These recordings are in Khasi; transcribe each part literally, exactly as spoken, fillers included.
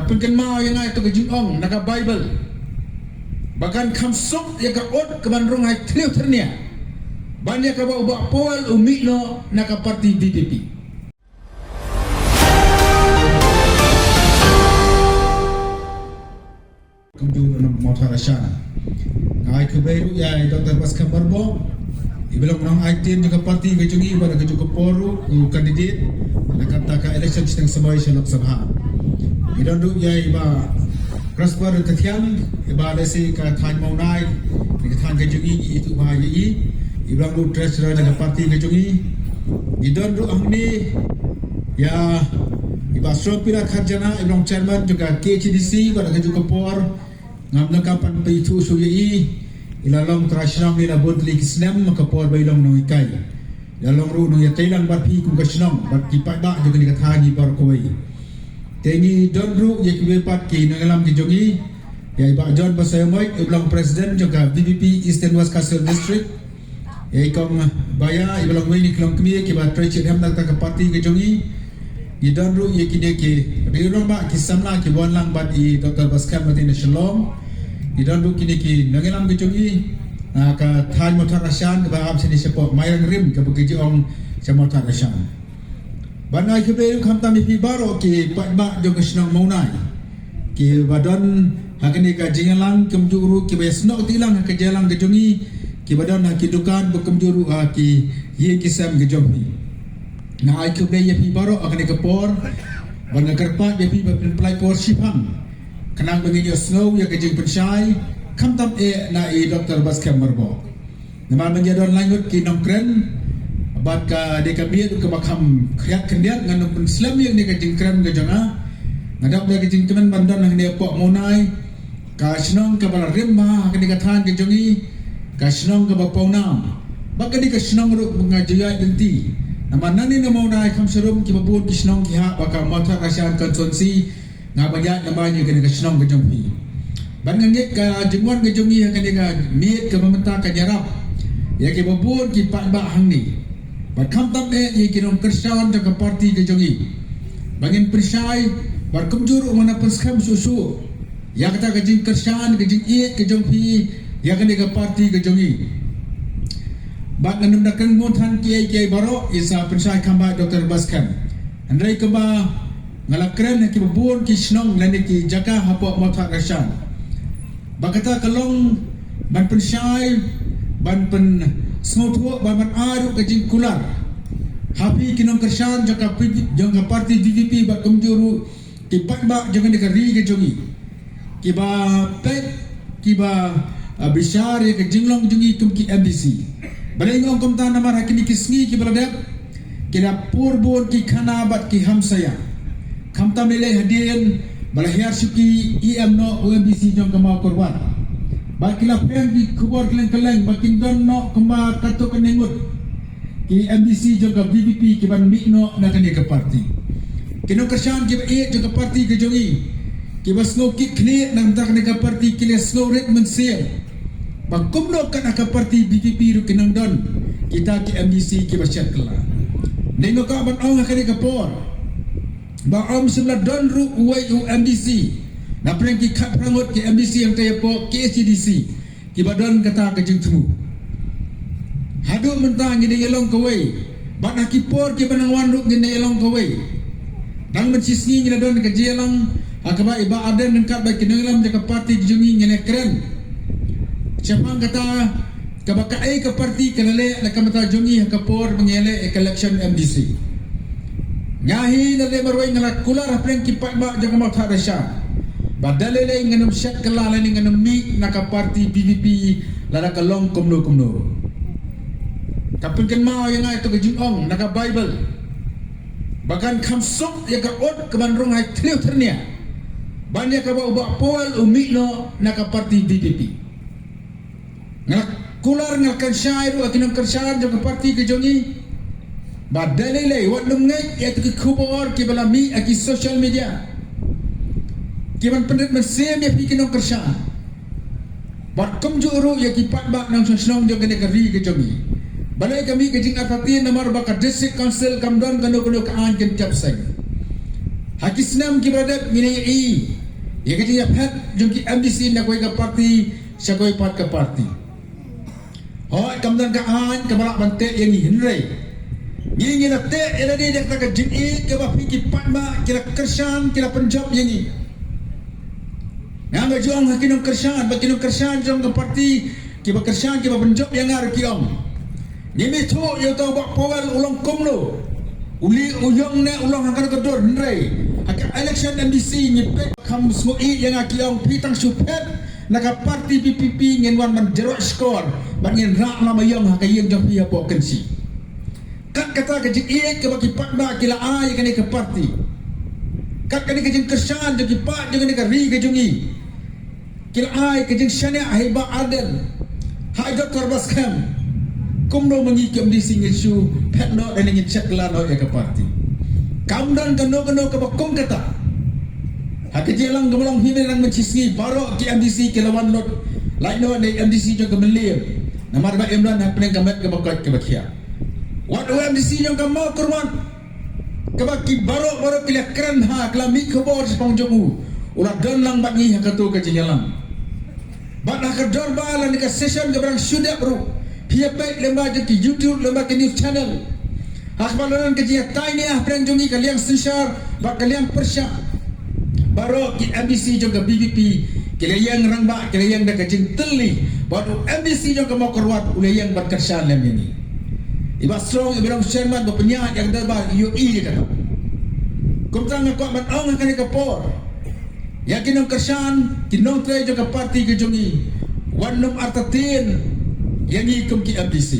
Pynkynmaw ïa nga ïa ka jingong na ka Baibl ba kan kham suk ïa ka ut ka ban rung ha i thliew tyrnia ban ïa kaba u Bah Powell u mih noh na ka parti VPP. Kumjuh ruh na Mawthadraishan. Nga ai khublei ruh ïa i Doctor Batskhem Myrboh, i ba long nongai tien jong ka parti ka jong ngi, bad ha kajuh ka por ruh u candidate na kata ka election shiteng samoi sha Lok Sabha. Ngi don ruh ïa i Bah Prosper Kthiang, i ba lehse ka thaiñ Mawlai, ka thaiñ ka jong ngi, i tuh ba ïa i, i ba long ruh treasurer na ka parti ka jong ngi. Ngi don ruh hangne ïa i Bah Srompira Kharjana, i ba long chairman jong ka KHADC, bad ha kajuh ka por ngam nang ka pan pynithuh shuh ïa i, i la long trai shnong ïa la bun tylli ki snem ha ka por ba i long nonghikai. I la long ruh nongïatreilang bad phi kum ka shnong bad ki paidbah jong kane ka thaiñ baroh kawei. Te ngi don ruh ïa kiwei pat ki nongïalam ki jong ngi, ïa i Bah John Basaiawmoit, i ba long president jong ka VPP Eastern West Khasi Hills District, ïa i Kong Baya, i ba long wei na ki longkmie kiba trei shitrhem na kata ka parti ka jong ngi. Ngi don ruh ïa kine ki rangbah, ki samla kiba wan lang bad i Doctor Batskhem marti na Shillong. Ngi don ruh kine ki nongïalam ki jong ngi, ah, ka thaiñ Mawthadraishan kaba ap shane shapoh Mairang Rim kaba ki ju ong sha Mawthadraishan. Bad nga ai khublei ruh khamtam ïa phi baroh ki paidbah jong ka shnong Mawlai, kiba don ha kane ka jingïalang, kumjuh ruh kiba ïasnoh kti lang ha ka jingïalang ka jong ngi, kiba don ha ki dukan bad kumjuh ruh ha ki ïing ki sem ka jong phi. Nga ai khublei ïa phi baroh ha kane ka por, bad nga kyrpad ïa phi ba phin pynlait por shiphang khnang ba ngin ïohsngew ïa ka jingpynshai khamtam eh na i Doctor Batskhem Myrboh. Namar ba ngi don lai ngut ki nongkren bad ka dei ka miet kaba kham khriat khyndiat, ngan ym pynslem ïa kane ka jingkren ka jong nga. Nga dap da ka jingkmen ban don hangne hapoh Mawlai, ka shnong kaba la rim bha ha kane ka thaiñ ka jong ngi, ka shnong kaba pawnam, bad ka dei ka shnong ruh ba nga ju ïaid lynti. Namar nangne na Mawlai kham sharum kiba bun ki shnong ki hap ha ka Mawthadraishan constituency, nga ba ïaid lem bad ïa kane ka shnong ka jong phi. Bad nga ngeit ka jingwan ka jong ngi ha kane ka miet kaba mynta kan ïarap ïa kiba bun ki paidbah hangne, bad khamtam eh ïa ki nongkyrshan jong ka parti ka jong ngi, ba ngin pynshai bad kumjuh ruh ngan pynskhem shuh shuh ïa kata ka jingkyrshan, ka jingïeit ka jong phi ïa kane ka parti ka jong ngi. Bad ngan ym da kren bun than kiei kiei baroh, i sa pynshai kham bha i Doctor Batskhem. Hynrei kumba nga la kren ha kiba bun ki shnong lane ki jaka hapoh Mawthadraishan, ba kata ka long ban pynshai, ban pynsngewthuh, ban, ban ai ruh ka jingkular ha phi ki nongkyrshan jong ka P V, jong ka parti VPP bad kumjuh ruh ki paidbah jong kane ka ri ka jong ngi, kiba peit, kiba, ah, bishar ïa ka jinglong jong ngi kum ki MDC. Balei nga ong kumta? Namar ha kine ki sngi kiba la dep, ki la pur bun ki khana bad ki hamsaïa. Khamtam lei lei hadien ba la hiar shuki, i em noh u MDC jong ka Mawkyrwat, bad ki la pdiang ki khubor kylleng kylleng ba kin don noh kumba katto katne ngut ki MDC jong ka VPP ki ban mih noh na kane ka parti. Ki nongkyrshan kiba ïeit jong ka parti ka jong ngi, kiba sngew kit khlieh na ka bynta kane ka parti, ki la sngew rit mynsiem ba kumno kat ha ka parti VPP ruh ki nang don kita ki MDC kiba shet kylla. Ngi kwah ban ong ha kane ka por ba ym shym la don ruh uwei u MDC na pdeng ki khatphra ngut ki MDC hangta hapoh KHADC kiba don kata ka jingthmu. Haduh mynta ngi dang ïalong kawei, bad ha ki por kiba nang wan ruh ngin ïalong kawei. Dang mynshisngi ngi la don ka jingïalang ha kaba i Bah Ardent ryngkat bad ki nongïalam jong ka parti jong ngi ngi la kren shaphang kata kaba kaei ka parti ka la leh na ka bynta jong ngi ha ka por ba ngi ïaleh ïa ka election MDC. Nga hi na lei marwei nga la kular hapdeng ki paidbah jong ka Mawthadraishan ba da lei lei ngan ym shet kylla lane ngan ym mih na ka parti VPP lada ka long kumno kumno. Ka pynkynmaw ïa nga ïa ka jingong na ka Baibl ba kan kham suk ïa ka ut ka ban rung ha i thliew tyrnia ban ïa kaba u Bah Powell u mih noh na ka parti VPP. Nga la kular, nga la kren shai ruh ha ki nongkyrshan jong ka parti ka jong ngi ba da lei lei wat nym ngeit ïa ki khubor kiba la mih ha ki social media ki ban pynrit mynsiem ïa phi ki nongkyrshan, bad kumjuh ruh ïa ki paidbah nongshong shnong jong kane ka ri ka jong ngi. Balei ka mih ka jingartatien? Namar ba ka District Council kam don kano kano ka aiñ kynjah seng. Ha ki snem kiba la dep ngi la ïohi Ïa ka jingïaphet jong ki MDC na kawei ka parti sha kawei pat ka parti. Hooid, kam don ka aiñ kaba lah ban teh ïa ngi, hynrei ngi ngi la teh ïa lade da kata ka jingïeit kaba phi ki paidbah ki la kyrshan, ki la pynjop ïa ngi. Nga nga ong ha ki nongkyrshan, ba ki nongkyrshan jong ka parti, kiba kyrshan, kiba pynjop ïa nga ruh ki ong, ngim ithuh ïa uta u Bah Powell u long kumno, u lieh u ïong ne u long ha kano ka dur, hynrei ha ka election MDC ngi peit kham sngewbha ïa nga, ki ong phi tang shu phet na ka parti VPP ngin wan ban jroi skor bad ngin rah lama ïong ha ka ïing jong phi hapoh Kynshi. Kat kata ka jingïeit kaba ki paidbah ki la ai ïa kane ka parti, kat kane ka jingkyrshan jong ki paid jong kane ka ri ka jong ngi, ki la ai ka jingshaniah ha i Bah Ardent, ha i Doctor Bah Skhem. Kumno ma ngi ki MDC ngin shu phet noh lane ngin shakla noh ïa ka parti? Kam don kano kano kaba kum kata. Ha ka jingïalang kaba long hi mynta, mynshisngi baroh ki MDC ki la wan lut lait noh na i MDC jong ka Mylliem, namar ba im don hapdeng ka met kaba koit kaba khiah. Wat u MDC jong ka Mawkyrwat, kaba ki baroh baroh ki la kren ha, ki la mih khubor shaphang jong u, u la don lang bad ngi ha kato ka jingïalang. Bad ha ka dorbar lane ka session kaba dang shu dep ruh, phi ïa peit lyngba jong ki YouTube, lyngba ki news channel, ha kaba la don ka jingïatai ne hapdeng jong ngi, ka liang synshar bad ka liang pyrshah. Baroh ki MDC jong ka VPP ki la ïeng rangbah, ki la ïeng da ka jingtylli, bad u MDC jong ka Mawkyrwat u la ïeng ban kyrshan lem ïa ngi. I Bah Strong iba long chairman ba pynïaid ïa ka dorbar i ïohi ïa kata. Kumta nga kwah ban ong ha kane ka por ïa ki nongkyrshan, ki nongtrei jong ka parti ka jong ngi, wat nym artatien ïa ngi kum ki MDC.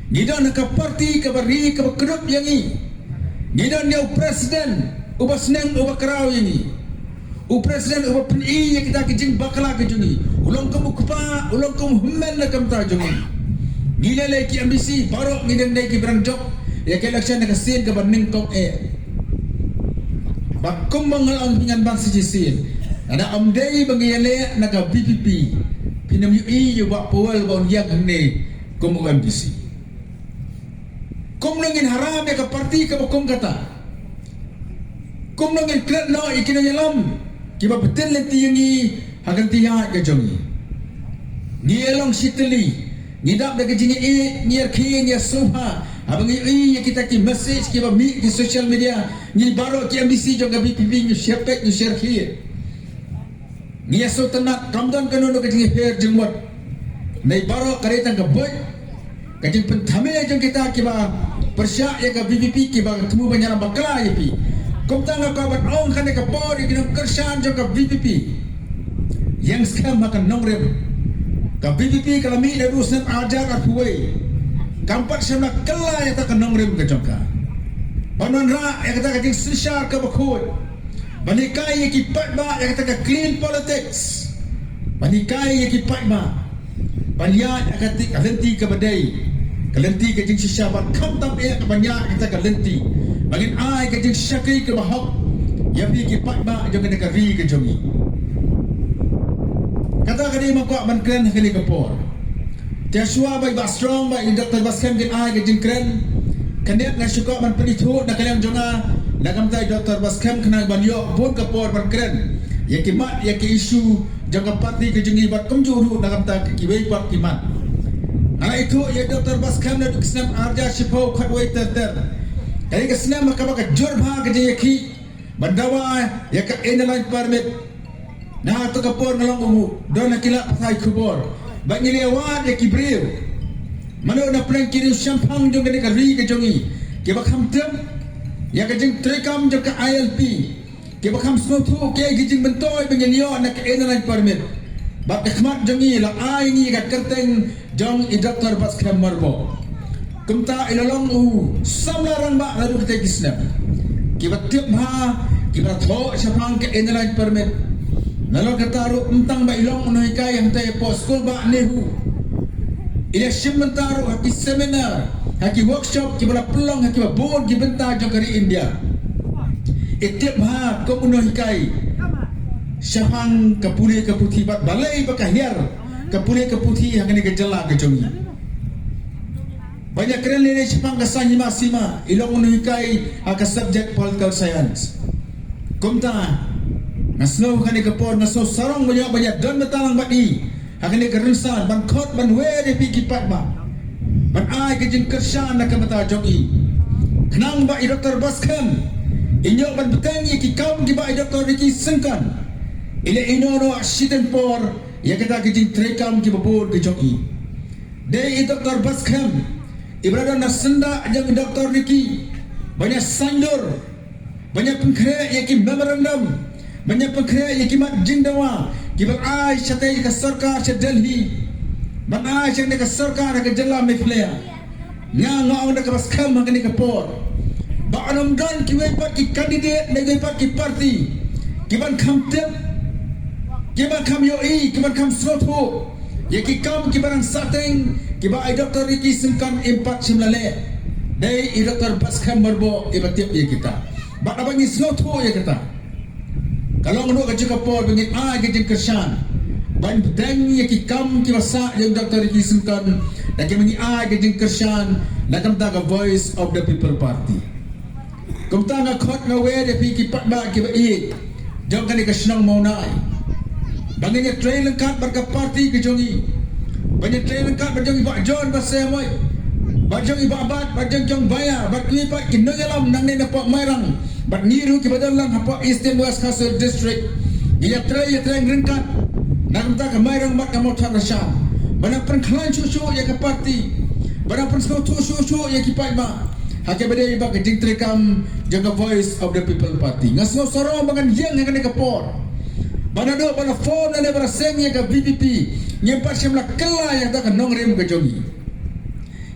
Ngi don ha ka parti kaba ri kaba kdup ïa ngi. Ngi don ïa u president uba sneng uba khraw ïa ngi. U president uba pyni ïa kita ki jingbakla ki jong ngi. U long kum u kpa, u long kum u hynmen na ka bynta jong ngi. Ngi lei lei ki MDC baroh ngi dang dei kiba dang jop ïa ka election na ka sien kaba nyngkong eh. Bad kumba nga la ong pynban sa shisien, lada ym dei ba ngi ïaleh na ka VPP, phin ym ïohi ïa u Bah Powell ba un ïeng hangne kum u MDC. Kumno ngin haram ïa ka parti kaba kum kata? Kumno ngin klet noh ïa ki nongïalam kiba pynbeit lynti ïa ngi ha ka lynti ïaid ka jong ngi? Ngi ïa long shitylli, ngi dap da ka jingïeit, ngi ïa rkhie, ngi ïa sngewbha haba ngi ïohi ïa kita ki message kiba mih ha ki social media. Ngi baroh ki MDC jong ka VPP ngi share peit, ngi share rkhie. Ngi ïa sngewtynnat, kam don kano kano ka jingïapher jingmut. Ngi baroh ka dei tang ka buit, ka jingpynthame jong kita kiba pyrshah ïa ka VPP, kiba thmu ban ïalam bakla ïa phi. Kumta nga kwah ban ong ha kane ka por ïa ki nongkyrshan jong ka VPP, ïeng skhem ha ka nongrim. Ka VPP ka la mih naduh u snem ar hajar arphew wei. Kam pat shym la kylla ïa kata ka nongrim ka jong ka. Ban wanrah ïa kata ka jingsynshar kaba khuid. Ban hikai ïa ki paidbah ïa kata ka clean politics. Ban hikai ïa ki paidbah ban ïaid ïa kata ka lynti kaba dei, ka lynti ka jingshisha, bad khamtam eh ban ïaid ïa kata ka lynti ba ngin ai ka jingshakri kaba hok ïa phi ki paidbah jong kane ka ri ka jong ngi. Kata ka dei ma kwah ban kren ha kane ka por. Te shuwa ba i Bah Strong bad i Doctor Bah Skhem kin ai ka jingkren, kane nga shu kwah ban pynithuh na ka liang jong nga, na ka bynta i Doctor Bah Skhem, khnang ban ïoh bun ka por ban kren ïa ki mat ïa ki issue jong ka party ka jong ngi, bad kumjuh ruh na ka bynta kiwei pat ki mat. Nga la ithuh ïa i Doctor Bah Skhem naduh ka snem ar hajar shiphew khatwei ter ter. Ka dei ka snem ha kaba ka jur bha ka jingïakhih ban dawa ïa ka Inner Line Permit. Na kata ka por nga long u don ha ki lad pathai khubor, bad ngi la ïawad ïa ki briew mano na pdeng ki riewshemphang jong kane ka ri ka jong ngi, kiba kham tip ïa ka jingtreikam jong ka ILP, kiba kham sngewthuh kaei ka jingmyntoi ba ngin ïoh na ka Inner Line Permit. Bad ka khmat jong ngi la ai ngi ïa ka kyrteng jong i Doctor Bah Skhem Myrboh. Kumta i la long u samla rangbah naduh katei ki snem. Kiba tip bha, kiba thoh shaphang ka Inner Line Permit. Nalor kata ruh, ym tang ba i long u nonghikai hangtei hapoh skul bah NEHU, i la shim bynta ruh ha ki seminar, ha ki workshop kiba la pynlong ha kiba bun ki bynta jong ka ri India. I tip bha kum u nonghikai shaphang ka pule ka puthi, bad balei ba ka hiar ka pule ka puthi ha kane ka jylla ka jong ngi. Ban ïakren lei lei shaphang ka saiñ hima sima, i long u nonghikai ha ka subject Political Science. Kumta, Nga sngew ha kane ka por nga sngew sarong ban ïoh ban ïadon bynta lang bad i ha kane ka rynsan ban khot ban wer ïa phi ki paidbah ban ai ka jingkyrshan na ka bynta jong i. Khnang ba i Doktor Batskhem i ïoh ban bteng ïa ki kam kiba i Doktor Ricky Syngkon i leh ïa no no shiteng por ïa kata ka jingtreikam kiba bun ka jong i. Dei i Doktor Batskhem iba la don na syndah jong i Doktor Ricky ban ïa saiñdur, ban ïa pynkhreh ïa ki memorandum, ban ïa pynkhreh ïa ki mat jingdawa kiba ai shatei ïa ka sorkar sha Delhi, ban ai sha kane ka sorkar ha ka jylla Meghalaya. Nga nga ong da kaba skhem ha kane ka por ba yn ym don kiwei pat ki candidate ne kiwei pat ki party kiban kham tip, kiban kham ïohi, kiban kham sngewthuh ïa ki kam kiba dang sahteng kiba i Doktor Ricky Syngkon im pat shym la leh. Dei i Doktor Batskhem Myrboh iba tip ïa kita. Bad haba ngi sngewthuh ïa kata, ka long ruh ka jong ka por ba ngin ai ka jingkyrshan ban bteng ïa ki kam kiba sah jong Doktor Ricky Syngkon, da kaba ngi ai ka jingkyrshan na ka bynta ka Voice of the People Party. Kumta nga khot nga wer ïa phi ki paidbah kiba ïeit jong kane ka shnong Mawnai ba ngin ïa trei ryngkat bad ka party ka jong i, ba ngin ïa trei ryngkat bad jong i Bah John Basaiawmoit, bad jong i Bah Bat, bad jong i Bah Baïa, bad kiwei pat ki nongïalam nangne na poh Mairang, bad ngi ruh kiba don lang hapoh Eastern West Khasi Hills District. Ngin ïa trei ïa trei ryngkat na ka bynta ka Mairang bad ka Mawthadraishan, ban ïa pynkhlaiñ shuh shuh ïa ka party, ban ïa pynsngewthuh shuh shuh ïa ki paidbah ha kaba dei ba ka jingtreikam jong ka Voice of the People Party. Nga sngew sarong ba ngan ïeng ha kane ka por ba naduh ba la form lane ba la seng ïa ka VPP, ngim pat shym la kylla ïa kata ka nongrim ka jong ngi.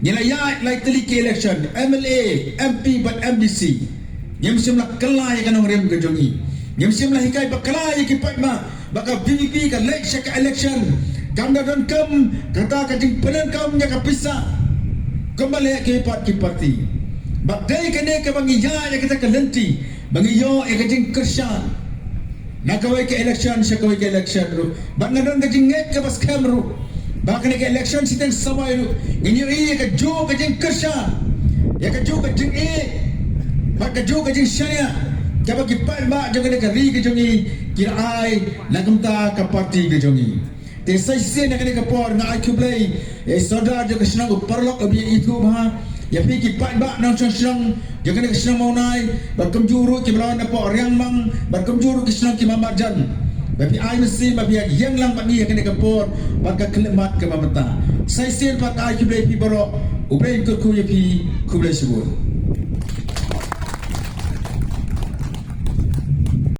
Ngi la ïaid lai tylli ki election, MLA, MP bad MDC. Ngim shym la kylla ïa ka nongrim ka jong ngi. Ngim shym la hikai bakla ïa ki paidbah ba ka VPP ka leit sha ka election kam da donkam kata ka jingpyndonkam ïa ka pisa kumba leh kiwei pat ki party. Bad dei kane kaba ngi ïaid ïa kata ka lynti ba ngi ïoh ïa ka jingkyrshan na kawei ka election sha kawei ka election ruh. Bad nga don ka jingngeit kaba skhem ruh ba kane ka election shiteng samoi ruh ngin ïohi ïa kajuh ka jingkyrshan, ïa kajuh ka jingïeit bad kajuh ka jingshaniah kaba ki paidbah jong kane ka ri ka jong ngi ki la ai na ka bynta ka party ka jong ngi. Te sa shisien ha kane ka por nga ai khublei ïa i Sordar jong ka shnong u paralok uba ïa ithuh bha, ïa phi ki paidbah nongshong shnong jong kane ka shnong Mawnai, bad kumjuh ruh kiba la wan napoh Riangmang, bad kumjuh ruh ki shnong ki marjan, ba phi ai mynsiem ba phi ïa ïeng lang bad ngi ha kane ka por bad ka khyllipmat kaba mynta. Sa shisien pat ai khublei ïa phi baroh, U Blei un kyrkhu ïa phi. Khublei shibun.